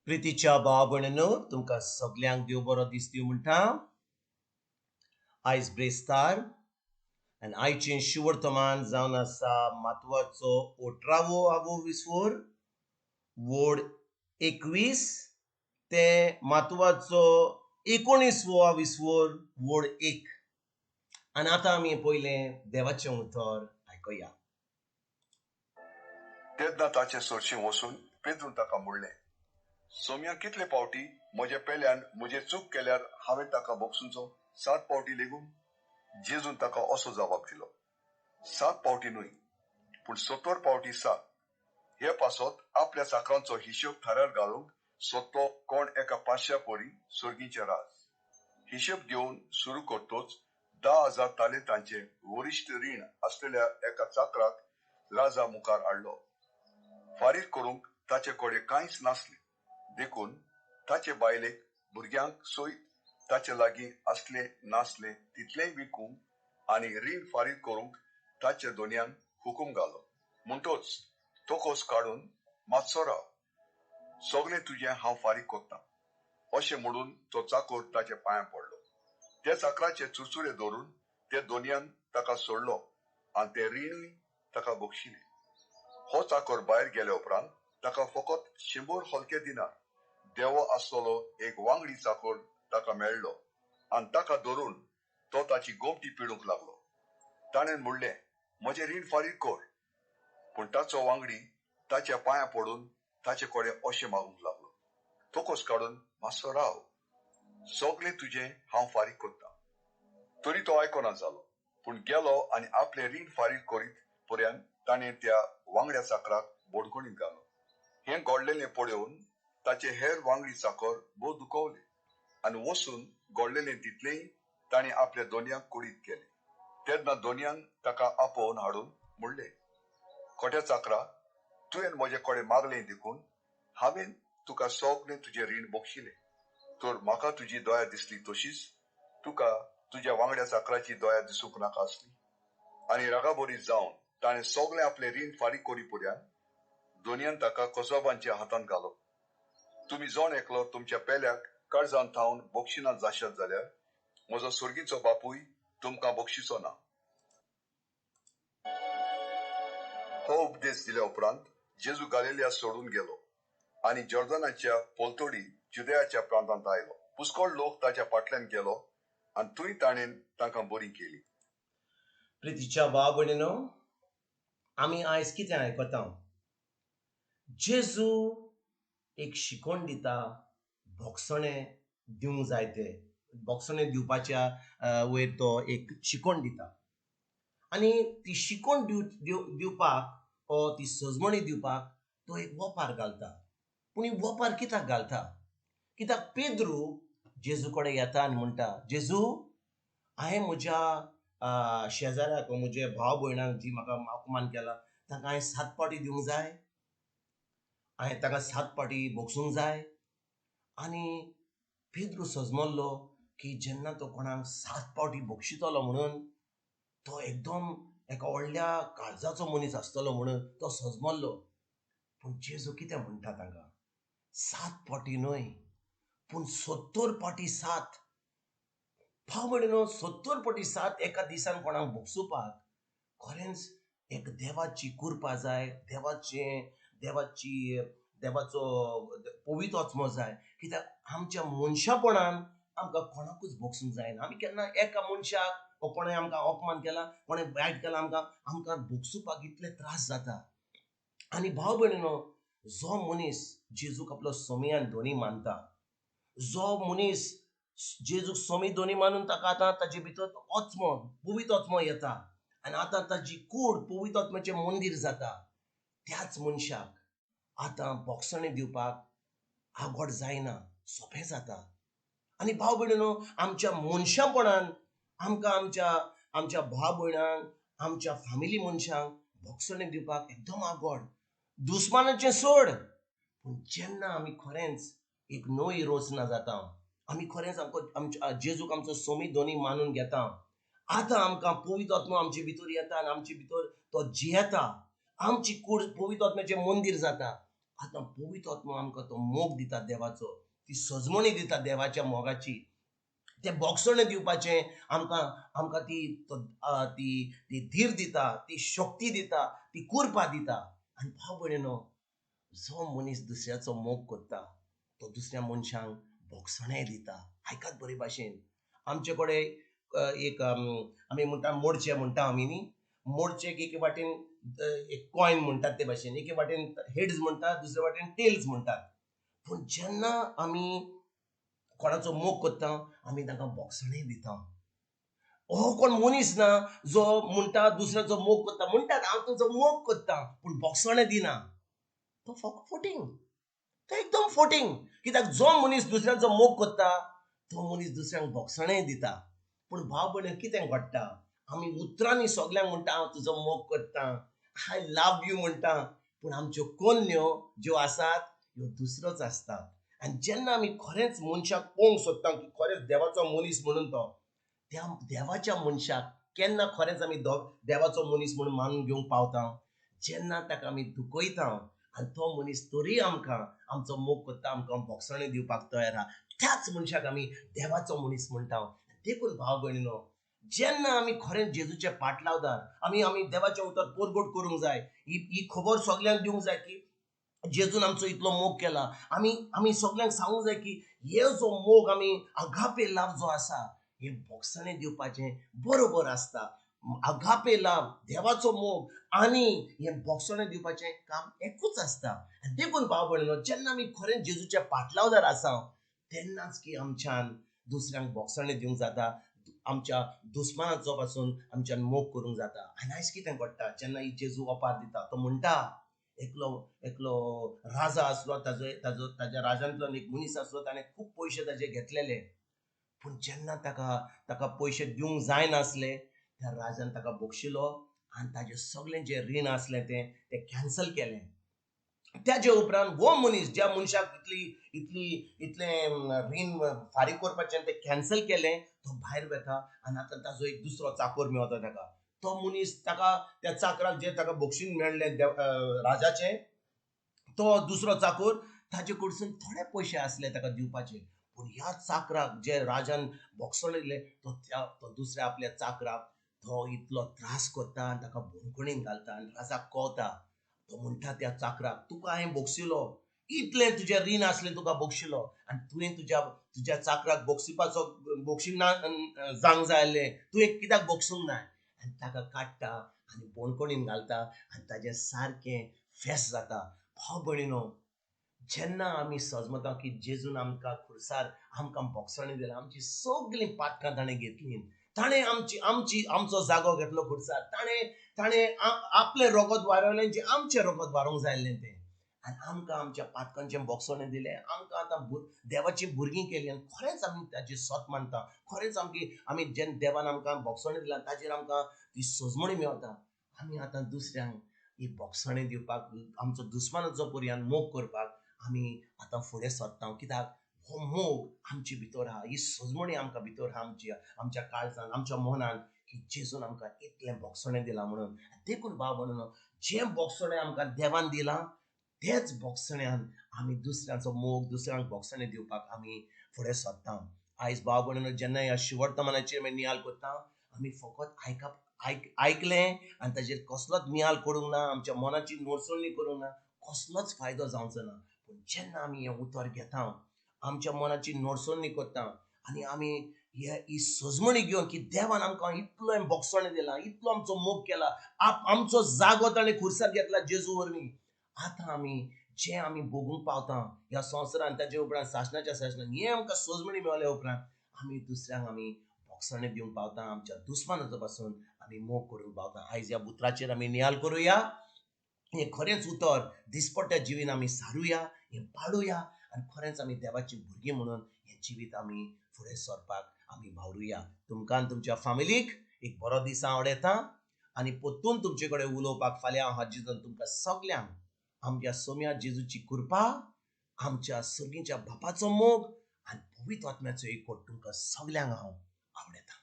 प्रितीच्या भाव भयणीनो, तुमकां सगल्यांक देव बरो दीस दिवं म्हणटा. आयज ब्रेस्तार आनी आयचें शिवर्तमान जावन आसा मातवाचो अठरावो आवो विस्वोर वोड 21 ते मातवाचो 19वो विस्वोर वोड 1. आनी आतां आमी पयलें देवाचें उतर आयकुया. तेन्ना ताचे सरशीं वचून पेद्रून ताका म्हणलें, सोम्या कितले पावटी म्हज्या पेल्यान म्हजे चूक केल्यार हांवें ताका बोगसुचो? 7 पावटी लेगून? जेजून ताका असो जबाब दिलो, 7 पावटी न्हय, पूण 70 पावटी 7. हे पासत आपल्या चाकरांचो हिशोब थाऱ्यार घालूंक सोदतो कोण एका पांचश्या परी सर्गीचें राज. हिशोब घेवन सुरू करतोच 10,000 तालेंतांचें वरिश्ठ रीण आसलेल्या एका चाकराक राजा मुखार हाडलो. फारीक करूंक ताचे कडेन कांयच नासलें, देखून ताचे बायलेक भुरग्यांक सयत ताचे लागीं आसले नासले तितलेंय विकूंक आनी रीण फारीक करूंक ताच्या दोनयान हुकूम घालो. म्हणटोच तोकोस काडून मातसो राव, सगळें तुजें हांव फारीक करतां, अशें म्हणून तो चाकोर ताच्या पांयां पडलो. त्या चाकराचे चुरचुरे धरून ते दोनयान ताका सोडलो आनी तें रिणूय ताका बक्षिलें. हो चाकोर भायर गेल्या उपरांत ताका फकत 100 हलके दिनार देवो आसलेलो एक वांगडी चाकोर ताका मेळ्ळो आनी ताका धरून तो ताची गोमटी पिडूंक लागलो. ताणें म्हणलें, म्हजें रीण फारीक कर. पूण ताचो वांगडी ताच्या पांयां पडून ताचे कडेन अशें मागूंक लागलो, तोकोस काडून मातसो राव, सगळें तुजें हांव फारीक करतां. तरी तो आयकना जालो, पूण गेलो आनी आपलें रीण फारीक करीत पर्यंत ताणें त्या वांगड्या चाकराक बोडकोणीत घालो. हें घडलेलें पळोवन ताचे हेर वांगडी चाकर भोव दुखवले आनी वचून घडलेलें तितलेंय ताणें आपल्या दोनयांक कुडीत केलें. तेन्ना दोनयान ताका आपोवन हाडून म्हणलें, खोट्या चाकरा, तुवें म्हजे कडेन मागलें देखून हांवें तुका सगळें तुजें रीण बक्षिलें. तर म्हाका तुजी दया दिसली तशीच तुका तुज्या वांगड्या चाकराची दया दिसूंक नाका आसली. आनी रागाबरी जावन ताणें सगळें आपलें रीण फारीक करी पर्यंत दोनयान ताका कसोबांच्या हातांत घालो. तुमी जण एकलो तुमच्या पेल्याक काळजान थावन बक्षिना जाशात जाल्यार म्हजो सर्गीचो बापूय तुमकां बक्षिचो ना. हो उपदेश दिल्या उपरांत जेजू गालिलिया सोडून गेलो आनी जॉर्दनाच्या पलतडी जुदयाच्या प्रांतांत आयलो. पुष्कळ लोक ताच्या फाटल्यान गेलो आनी थंय ताणें तांकां बरी केली. प्रितीच्या भाव भयणीनो, आमी आयज कितें आयकता? जेजू एक शिकवण दिता, भोगसणें दिवंक जाय, ते भोगसणें दिवपाच्या वयर तो एक शिकवण दिता आनी ती शिकवण दिवपाक ओ ती सजमणी दिवपाक तो एक वपार घालता. पूण ही वपार कित्याक घालता? कित्याक पेद्रू जेजू कडेन येता आनी म्हणटा, जेजू, हांवें म्हज्या शेजाऱ्याक म्हज्या भाव भयणांक जी म्हाका अपमान केला तांकां हांवें 7 पावटी दिवंक जाय, हांवें तांकां 7 पावटी भोगसूंक जाय. आनी पेद्रू सजमल्लो की जेन्ना तो कोणाक 7 पावटी भोगशितलो म्हणून तो एकदम एका व्हडल्या काळजाचो मनीस आसतलो म्हणून तो सजमल्लो. पूण जेजू कितें म्हणटा तांकां? 7 पावटी न्हय, पूण 70 पावटी 7. भाव भयणीनो, 70 पावटी 7 एका दिसान कोणाक भोगसुपाक खरेंच एक देवाची कृपा जाय, देवाचो पवित्र आत्मो जाय. कित्याक आमच्या मनशापणान आमकां कोणाकूच भोगसूंक जायना. आमी केन्ना एका मनशाक ओ कोणें आमकां अपमान केला, कोणें वायट केला, आमकां भोगसुपाक इतले त्रास जाता. आनी भाव भयणीनो, जो मनीस जेजूक आपलो सोमी आनी धनी मानता, जो मनीस जेजूक सोमी धनी मानून ताका आतां ताजे भितर आत्मो, पवित्र आत्मो येता आनी आतां ताजी कूड पवित्र आत्म्याचें मंदीर जाता, त्याच मनशाक आतां भोगसणें दिवपाक आगोड जायना, सोंपें जाता. आनी भाव भयणीनो, आमच्या मनशापणान आमकां आमच्या भाव भयणांक, आमच्या फामिली मनशांक भोगसणें दिवपाक एकदम आगोड, दुस्मानाचें सोड. पूण जेन्ना आमी खरेंच एक नवी रचना जाता, आमी खरेंच आमच्या जेजूक आमचो सोमी धनी मानून घेता, आतां आमकां पवित्र आत्मो आमचे भितर येता आनी आमचे भितर तो जियेता, आमची कूड पवित्र आत्म्याचें मंदीर जाता. आतां पवित्र आत्मो आमकां तो मोग दिता देवाचो, ती सजमणी दिता देवाच्या मोगाची, तें बोगसणें दिवपाचें आमकां आमकां ती ती ती धीर दिता, ती शक्ती दिता, ती कुरपा दिता. आनी भाव भयणीनो, जो मनीस दुसऱ्याचो मोग करता तो दुसऱ्या मनशांक बोगसणें दिता. आयकात बरे भाशेन, आमचे कडेन एक आमी म्हणटा मोडचे म्हणटा आमी न्ही, मोडचेक एके वाटेन एक कॉयन म्हणटात ते भाशेन, एके वाटेन हेड्स म्हणटात, दुसरे वाटेन टेल्स म्हणटात. पूण जेन्ना आमी कोणाचो मोग करता आमी तांकां बोगसणें दिता. हो कोण मनीस ना जो म्हणटा दुसऱ्याचो मोग करता, म्हणटात हांव तुजो मोग करता पूण बोगसणें दिना, तो फक्त फोटींग, तो एकदम फोटींग. कित्याक जो मनीस दुसऱ्यांचो मोग करता तो मनीस दुसऱ्यांक बोगसणें दिता. पूण भाव भयण कितें घडटा, आमी उतरांनी सगल्यांक म्हणटा हांव तुजो मोग करता, I love you म्हणटा, पूण आमच्यो कोन्न्यो ज्यो आसात ह्यो दुसरोच आसतात. आनी जेन्ना आमी खरेंच मनशाक पळोवंक सोदता की खरेंच देवाचो मनीस म्हणून तो, त्या देवाच्या मनशाक केन्ना खरेंच आमी देवाचो मनीस म्हणून मानून घेवंक पावता, जेन्ना ताका आमी दुखयता आनी तो मनीस तरी आमकां आमचो मोग करता, आमकां बोगसणें दिवपाक तयार आहा, त्याच मनशाक आमी देवाचो मनीस म्हणटा. देखून भाव भयणीनो, जेन्ना आमी खरेंच जेजूचे पाटलावदार आमी आमी देवाचें उतर परगट करूंक जाय, ही खबर सगल्यांक दिवंक जाय की जेजून आमचो इतलो मोग केला. आमी आमी सगल्यांक सांगूंक जाय की हे जो मोग आमी अगापे लाभ जो आसा हे बोगसणें दिवपाचें बरोबर आसता. अगापे लाभ देवाचो मोग आनी हे बोगसणें दिवपाचें काम एकूच आसता. देखून भाव भयणीनो, जेन्ना आमी खरेंच जेजूच्या पाटलावदार आसा तेन्नाच की आमच्यान दुसऱ्यांक बोगसणें दिवंक जाता, आमच्या दुस्मानाचो पासून आमच्यान मोग करूंक जाता. आनी आयज कितें घडटा, जेन्ना ही जेजू ओपार दिता तो म्हणटा एकलो एकलो राजा आसलो, ताजो ताजो ताज्या राजांतल्यान एक मनीस आसलो, ताणें खूब पयशे ताजे घेतलेले. पूण जेन्ना ताका ताका पयशे दिवंक जायनासले त्या राजान ताका बक्षिलो आनी ताजें सगळें जें रीण आसलें तें तें कॅन्सल केलें. त्याजे उपरांत हो मनीस ज्या मनशाक इतली इतली इतलें रीण फारीक करपाचें तें कॅन्सल केलें, तो भायर वता आनी आतां ताजो एक दुसरो चाकोर मेवता ताका. तो मनीस ताका त्या चाकराक जें ताका बक्षीस मेळ्ळें राजाचें, तो दुसरो चाकोर ताजे कडसून थोडे पयशे आसले ताका दिवपाचे. पूण ह्या चाकराक जे राजान बोगसण दिलें तो त्या तो दुसऱ्या आपल्या चाकराक तो इतलो त्रास करता आनी ताका बंदखणीन घालता. आनी राजाक कळटा, तो म्हणटा त्या चाकराक, तुका हांवें बक्षिलो, इतलें तुजें रीण आसलें तुका बक्षिलो आनी तुवें तुज्या तुज्या चाकराक बक्षिपाचो बक्षी ना जावंक जाय आसलें, तुवें कित्याक बक्षूंक ना. आनी ताका काडटा आनी बंदखणीन घालता आनी ताजें सारकें फेस जाता. भाव भयणीनो, जेन्ना आमी सजमता की जेजून आमकां खुर्सार आमकां बोगसणें दिलां, आमची सगळीं पातकां ताणें घेतलीं, ताणें आमची आमची आमचो जागो घेतलो खुर्सार, ताणें ताणें आपलें रोगत वारयलें जें आमचें रोगत वारोवंक जाय आसलें तें, आनी आमकां आमच्या पातकांचें बोगसणें दिलें, आमकां आतां देवाचीं भुरगीं केलीं. आनी खरेंच आमी ताची सत मानता, खरेंच आमची आमी जेन्ना देवान आमकां बोगसणें दिलां ताजेर आमकां ती सजमणी मेवता. आमी आतां दुसऱ्यांक ही बोगसणें दिवपाक, आमचो दुस्मानाचो पर्यान मोग करपाक आमी आतां फुडें सरता. कित्याक हो मोग आमचे भितर आहा, ही सजमणी आमकां भितर आहा, आमची आमच्या काळजान आमच्या मनान की जेजून आमकां इतलें बोगसणें दिलां म्हणून. देखून भाव भयणीनो, जें बोगसणें आमकां देवान दिलां तेच बोगसण्यान आमी दुसऱ्यांचो मोग, दुसऱ्यांक बोगसणें दिवपाक आमी फुडें सरता. आयज भाव भयणीनो, जेन्ना ह्या शिवर्तमानाचेर आमी नियाल करता, आमी फकत आयकलें आनी ताजेर कसलोच नियाल करूंक ना, आमच्या मनाची नोडसणी करूंक ना, कसलोच फायदो जावचो ना. पूण जेन्ना आमी हें उतर घेता, आमच्या मनाची नोडसणी करता आनी आमी ही सजमणी घेवन की देवान आमकां इतलो बोगसणें दिलां, इतलो आमचो मोग केला, आमचो जागो ताणें खुर्सार घेतला जेजू वरवीं, आतां आमी जें आमी भोगूंक पावता ह्या संवसारान, ताजे उपरांत सासणाच्या सासणान हें आमकां सजमणी मेळ्ळ्या उपरांत आमी दुसऱ्यांक आमी बोगसणें दिवंक पावता, आमच्या दुस्मानाचो पासून आमी मोग करूंक पावता. आयज ह्या उतराचेर आमी नियाल करुया, हें खरेंच उतर दिसपट्ट्या जिवीन आमी सारुया, हें पाळुया आनी खरेंच आमी देवाचीं भुरगीं म्हणून हें जिवीत आमी फुडें सरपाक आमी वावरुया. तुमकां आनी तुमच्या फामिलीक एक बरो दीस हांव आवडयता आनी परतून तुमचे कडेन उलोवपाक फाल्यां हांव हाजीर तुमकां सगल्यांक आमच्या सोम्या जेजूची कृपा, आमच्या सर्गीच्या बापाचो मोग आनी पवित्र आत्म्याचो एकवट तुमकां सगल्यांक हांव आवडयता.